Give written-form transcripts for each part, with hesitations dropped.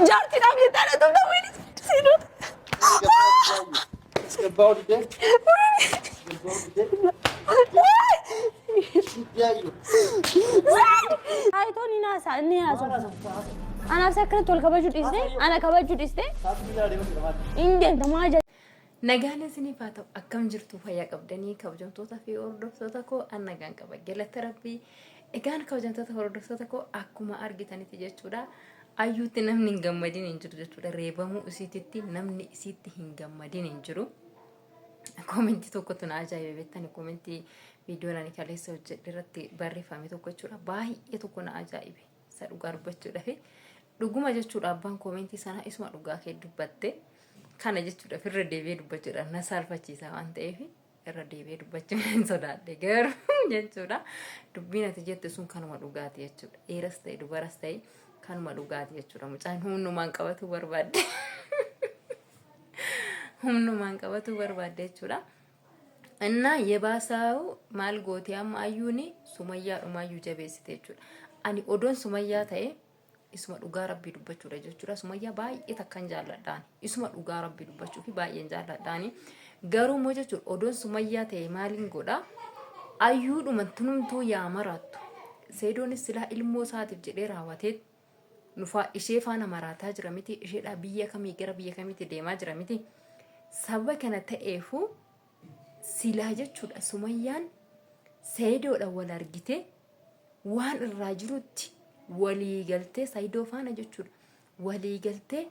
Jaartiidhaaf jettee ana tumta wayini seenuu. Tasgabbaa'uu didee. Tasgabbaa'uu didee. Didee ayyuu. Saayitoon ni naasa ni haasofta. Anaaf si akkanatti wal kabajuu dhiistee ana kabajuu dhiistee Sa'aatii biyyaa deemuu jira maali? hin deemta maa jala. Nagaan isiniif haa ta'u akkam jirtu fayyaa qabdanii kabajamtoota fi hordoftoota koo an nagaan qaba galata rabbii egaan kabajamtoota hordoftoota koo akkuma argitanitti jechuudha ayyuutti namni hin gammadin hin jiru jechuudha reebamuu isiititti namni isiitti hin gammadin hin jiru. Koomentii tokkotu na ajaa'ibe beektani koomentii viidiyoon ani kaleessa hojjedhe irratti barreeffame tokko jechuudha baay'ee tokko na ajaa'ibe isa dhugaa dubbachuudhaaf dhuguma jechuudha abbaan koomentii sanaa isuma dhugaa kee dubbatte. Kana jechuudhaaf irra deebi'ee dubbachuudhaaf na saalfachiisa waan ta'eef irra deebi'ee dubbachuu hin sodaadhe garuu jechuudha. Dubbiin ati jette sun kanuma dhugaati jechuudha. Dhiiras ta'e dubaras ta'e kanuma dhugaati jechuudha. Mucaan humnumaan qabatuu barbaadde. Humnumaan qabatuu barbaadde jechuudha. Innaa yebaasaa'u maal gooti amma ayyuuni sumayyaa dhumaayyuu jabeessite jechuudha. Ani odoon sumayyaa ta'e isuma dhugaa rabbii dubbachuudha jechuudha. Sumayyaa baay'ee takkan jaalladhaani. Isuma dhugaa rabbii dubbachuu fi baay'een jaalladhaani. Garuu immoo jechuudha odoon sumayyaa ta'e maaliin godha? Ayyuudhuma tunumtuu yaa maraattu. Seedoonis silaa ilmoo isaatiif jedhee raawwatee nufaa ishee faana maraataa jira miti. Isheedhaa biyya kamii gara biyya kamiitti deemaa jira miti. Sababa kana ta'eefu silaa jechuudha sumayyaan seedoodha wal argitee waan irraa jirutti walii galtee Saidoo faana jechuudha. Walii galtee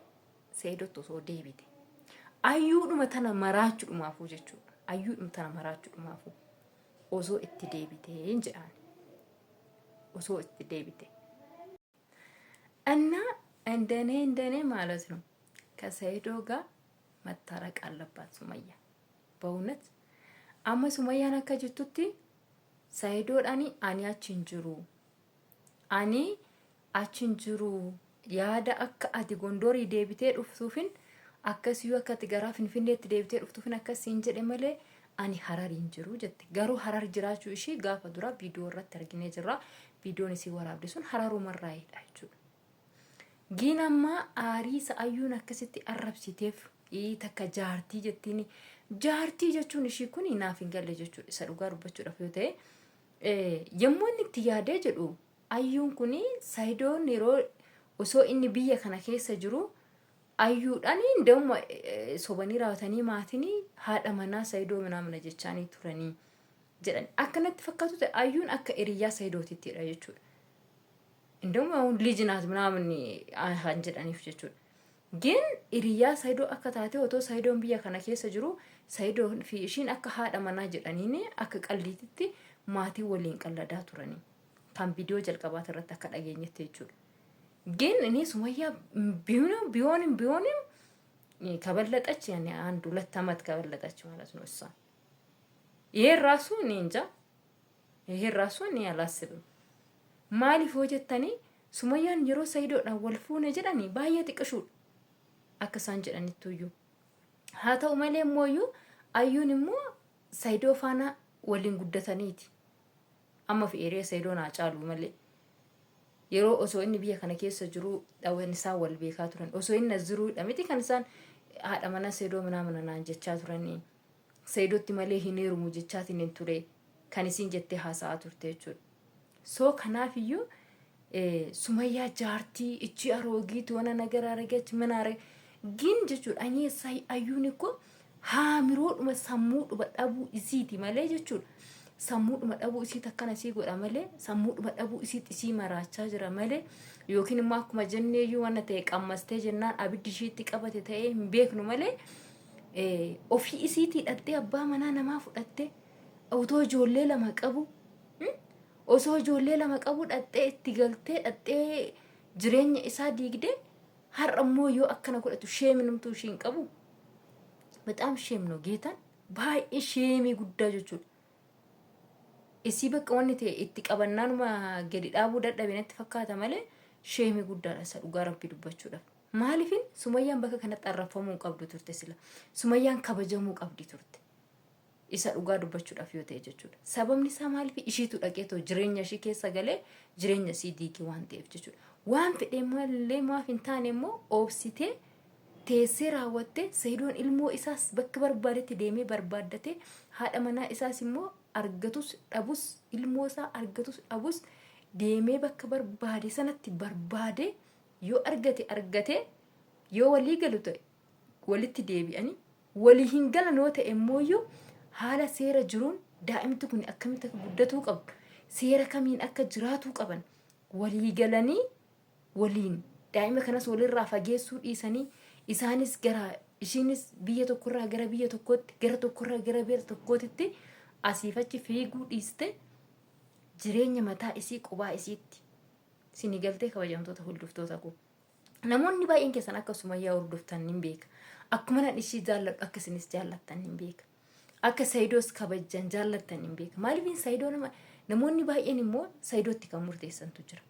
Saidootti osoo deebite. Ayyuudhuma tana maraachuudhumaafuu jechuudha. Ayyuudhuma tana maraachuudhumaafuu osoo itti deebitee hin jedhaan. Osoo itti deebite. እና እንደኔ እንደኔ ማለት ነው ከሰይዶ ጋር መታረቅ አለባት ሱመያ። በእውነት amma sumayyaan akka jettutti sayidoodhaan ani achi hin jiru ani achi hin jiru yaada akka ati gondorii deebitee dhuftuufin akkasiyyuu akka ati garaa finfinneetti deebitee dhuftuufin akkasiin jedhe malee ani harar hin jiru jette garuu harar jiraachuu ishii gaafa dura viidiyoo irratti arginee jirra viidiyoon isii waraabde sun hararumarraayidha jechuudha. Giin ammaa aarii isa ayyuun akkasitti arrabsiteef takka jaartii jettiin jaartii jechuun ishii kun naaf hin galle jechuudha isa dhugaa dubbachuudhaaf yoo ta'e yommuu inni itti yaadee jedhu ayyuun kun sayidoon yeroo osoo inni biyya kana keessa jiru ayyuudhaan inda'uma sobanii raawwatanii maatiin haadha manaa sayidoo minaamina jechaanii turanii jedhan akka natti fakkaatu ta'e ayyuun akka hiriyyaa sayidootittidha jechuudha. እንደውም አሁን ልጅ ናት ምናምን kan jedhaniif jechuudha. Gin hiriyyaa Saayidoo akka taate otoo Saayidoon biyya kana keessa jiru Saayidoon fi ishiin akka haadha manaa jedhaniin akka qalliititti maatii waliin qalladaa turanii. Kan viidiyoo jalqabaati irratti akka dhageenyetti jechuudha. ግን እኔ ሱመያ ቢሆንም ቢሆንም ቢሆንም ከበለጠች ያኔ አንድ ሁለት አመት ከበለጠች ማለት ነው እሷ ይሄ ራሱ እኔ እንጃ ይሄ ራሱ እኔ አላስብም። Maaliif hoo jettanii Sumayyaan yeroo Sayidoodhaan wal fuune jedhanii baay'ee xiqqishuudha. Akka isaan jedhanittuyyuu. Haa ta'u malee immoo ayyuun immoo Sayidoo faana waliin guddataniiti. Amma fi eeree Sayidoon haa caalu malee. Yeroo osoo inni biyya kana keessa jiru dhawwan isaan wal beekaa turan. Osoo inni as jiruudha miti kan isaan haadha mana Sayidoo manaa mana naan jechaa turanii. Sayidootti malee hin heerumu jechaatiin hin ture. Kan isiin jettee haasa'aa turte jechuudha. So kanaafiyyuu sumayyaa jaartii ichi aroogiit wana nagar aragach mana arag gin jechuudha ani ayyuun ikko haamiroodhuma sammuudhuma dhabuu isiiti malee jechuudha sammuudhuma dhabuu isiit akkana isii godha malee sammuudhuma dhabuu isiit isii maraachaa jira malee yookiin immoo akkuma jenneeyyuu wanna ta'e qammastee jennaan abiddi ishiitti qabate ta'ee hin beeknu malee ofii isiitii dhattee abbaa manaa namaa fudhattee otoo ijoollee lama qabu Osoo ijoollee lama qabuu dhaqxee itti galtee dhaqxee jireenya isaa diigdee har'a immoo yoo akkana godhatu sheeminumtuu ishii hin qabu. Bexaam sheem ነው ጌታን baay'ee sheemii guddaa jechuudha. Isii bakka wanni ta'e itti qabannaanuma gadi dhaabuu dadhabe natti fakkaata malee sheemii guddaadha isa dhugaa rabbii dubbachuudhaaf. Maaliifin sumayyaan bakka kanatti arrabfamuu hin qabdu turte sila. Sumayyaan kabajamuu qabdi turte. Isa dhugaa dubbachuudhaaf yoo ta'e jechuudha. Sababni isaa maaliif ishiitu dhaqeetoo jireenya ishii keessa galee jireenya isii diigee waan ta'eef jechuudha. Waan fedhe mallee maaf hin taane immoo obsitee teessee raawwattee Sayidoon ilmoo isaas bakka barbaadetti deemee barbaaddatee haadha manaa isaas immoo argatus dhabus ilmoo isaa argatus dhabus deemee bakka barbaade sanatti barbaade yoo argate argatee yoo walii galu ta'e walitti deebi'anii walii hin galan yoo ta'e immooyyuu haala seera jiruun daa'imti kun akkamitti akka guddatuu qabdu seera kamiin akka jiraatuu qaban walii galanii waliin daa'ima kanas walirraa fageessuu dhiisanii isaanis gara ishiinis biyya tokkorraa gara biyya tokkootti gara tokkorraa gara biyya tokkootitti asiif achi fiiguu dhiiste jireenya mataa isii qubaa isiitti sini galtee kabajamtoota hordoftoota koo. Namoonni baay'een keessan akka Sumayyaa hordoftan nin beeka. Akkuma nan ishii jaalladhu akka isinis jaallattan nin beeka. Akka Sayidoos kabajjan jaallattan nin beeka. Maaliif Sayidoo nama namoonni baay'een immoo Sayidootti kan murteessantu jira.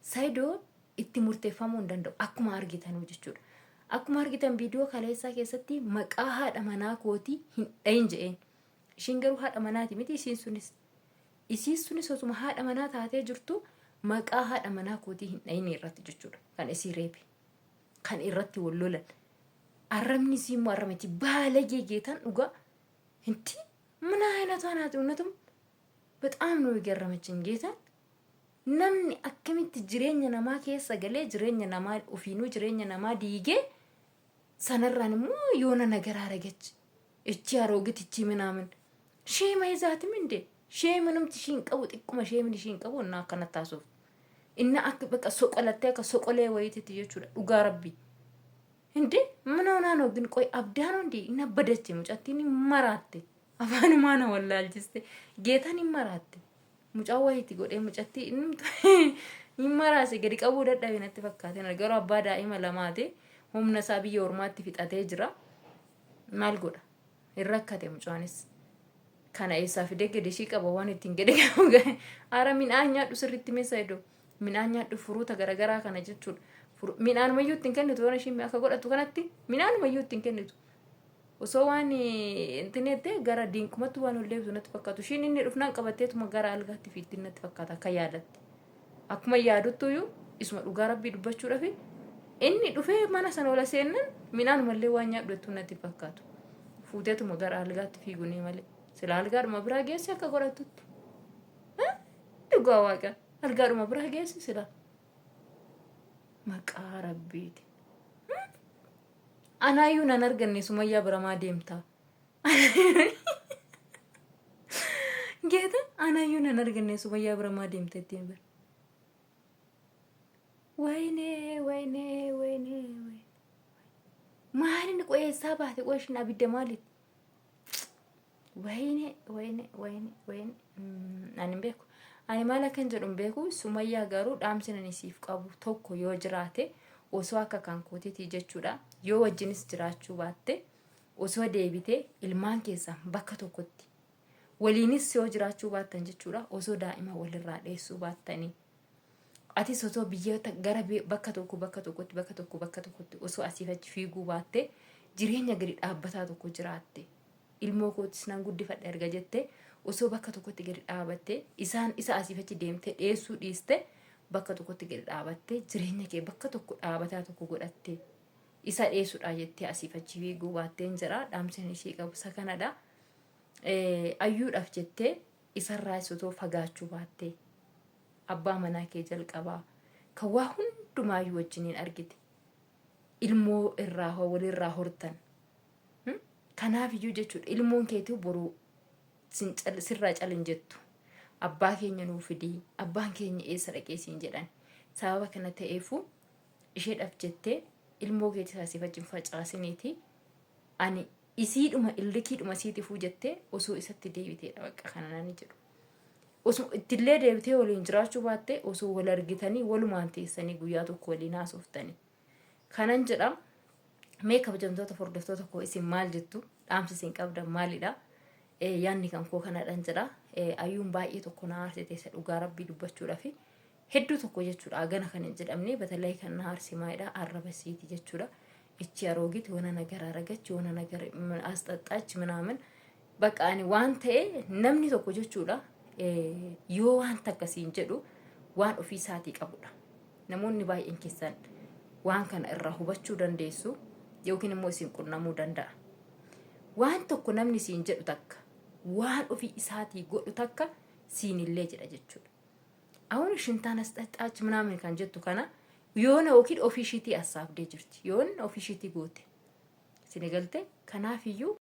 Sayidoo itti murteeffamuu hin danda'u akkuma argitanuu jechuudha. Akkuma argitan viidiyoo kaleessaa keessatti maqaa haadha manaa kootii hin dhayin je'een. Ishiin garuu haadha manaati miti isiin sunis. Isiin sunis osuma haadha manaa taatee jirtu maqaa haadha manaa kootii hin dhayinii irratti jechuudha. Kan isii reebe. Kan irratti wal lolan. Arrabni isii immoo arraba itti baalagee geetan dhugaa. Inti mana አይነቷ ናት እውነትም በጣም ነው የገረመችኝ ጌታን namni akkamitti jireenya namaa keessa galee jireenya namaa ofiinuu jireenya namaa diigee sanarraan immoo yoona nagaraa aragachi እቺ አሮጊት እቺ ምናምን ሼም አይዛትም እንዴ? ሼምንም ishiin qabu xiqquma sheemin ishiin qabu innaa akkanatti haasoftu. Inna akka bakka soqolattee akka soqolee wayiititti jechuudha dhugaa rabbii. እንዴ ምን ሆና ነው ግን? ቆይ አብዳ ነው እንዴ? እና በደች mucattiin hin maraatte afaanumaa na wallaalchiste geetan hin maraatte mucaa wayiitti godhee mucattii hin maraase gadi qabuu dadhabe natti fakkaate garuu abbaa daa'ima lamaati humna isaa biyya ormaatti fixatee jira maal godha hin rakkate mucaanis kana eessaa fidee gadi ishii qaba waan ittiin gadi qabu ara midhaan nyaadhu sirriitti meessa iddoo midhaan nyaadhu furuuta garagaraa kana jechuudha midhaanumayyuu ittiin kennitu waan ishiin akka godhatu kanatti midhaanumayyuu ittiin kennitu osoo waan intineette gara diinqumatti waan ol deebisu natti fakkaatu ishiin inni dhufnaan qabatteetuma gara algaatti fiitti natti fakkaata akka yaadatti akkuma yaaduttuyyuu isuma dhugaa rabbii dubbachuudhaaf inni dhufee mana sana ola seennan midhaanumallee waan nyaadhu jettuu natti fakkaatu fuuteetuma gara algaatti fiigunii malee sila algaadhuma biraa geessi akka godhattutti dhugaa waaqa algaadhuma biraa geessi sila maqaa rabbiiti. Anaayyuu nan arganne Sumayyaa bira maa deemtaa? Geeta anaayyuu nan arganne Sumayyaa bira maa deemta ittiin bira. ወይኔ ወይኔ ወይኔ ወይኔ maalin qoy eessaa baate qoy ishiin abidda maaliiti? Wayne wayne wayne wayne ani hin beeku. Ani maal akkan jedhu hin beeku. Sumayyaa garuu dhaamsi ani siif qabu tokko yoo jiraate osoo akka kan kootiitii jechuudha. Yoo wajjinis jiraachuu baatte osoo deebitee ilmaan keessan bakka tokkotti waliinis yoo jiraachuu baattan jechuudha. Osoo daa'ima walirraa dheessuu baattanii. Atis osoo biyyoota gara bakka tokko bakka tokkotti bakka tokko bakka tokkotti osoo asiif achi fiiguu baatte jireenya gadi dhaabbataa tokko jiraatte. Ilmoo kootis nan guddifadha erga jettee osoo bakka tokkotti gadi dhaabattee isaan isa asiif achi deemtee dheessuu dhiiste bakka tokkotti gadi dhaabattee jireenya kee bakka tokko dhaabataa tokko godhattee isa dheessuudha jettee asiif achi fiiguu baatteen jira dhaamsin ishee qabu isa kanadha. Ayyuudhaaf jettee isarraa osoo fagaachuu baattee abbaa manaa kee jalqabaa kan waa hundumaayyuu wajjiniin argite ilmoo irraa walirraa hortan. Kanaaf iyyuu jechuudha ilmoon keetii boruu sirraa calin jettu abbaa keenya nuu fidii abbaan keenya eessa dhaqee siin jedhan sababa kana ta'eefu isheedhaaf jettee ilmoo keetii isaasiif wajjin facaasiniiti ani isiidhuma illikiidhuma siitifuu jettee osoo isatti deebiteedha bakka kana nani jedhu. Osoo ittillee deebitee waliin jiraachuu baatte osoo wal argitanii walumaan teessanii guyyaa tokko waliin haasoftanii. Kanan jedha mee kabajamtoota hordoftoota koo isin maal jettu dhaamsi isin qabdan maalidha? Yaanni kan koo kanadhan jedha. Ayyuun baay'ee tokko na aarsite isa dhugaa rabbii dubbachuudhaaf hedduu tokko jechuudha gana kan hin jedhamne batallee kan na aarse maalidha arraba siiti jechuudha. እቺ አሮጊት የሆነ ነገር አረገች የሆነ ነገር አስጠጣች ምናምን Bakka ani waan ta'e namni tokko jechuudha yoo waan takka siin jedhu waan ofii isaatii qabudha. Namoonni baay'een keessan waan kana irraa hubachuu dandeessu yookiin immoo isin qunnamuu danda'a. Waan tokko namni siin jedhu takka waan ofii isaatii godhu takka siinillee jedha jechuudha. Ahun shintaan asxaxxaachi minaamin kan jettu kana yoona yookiin ofii ishiitii assaabdee jirti. Yoon ofii ishiitii goote. Isin galte kanaafiyyuu.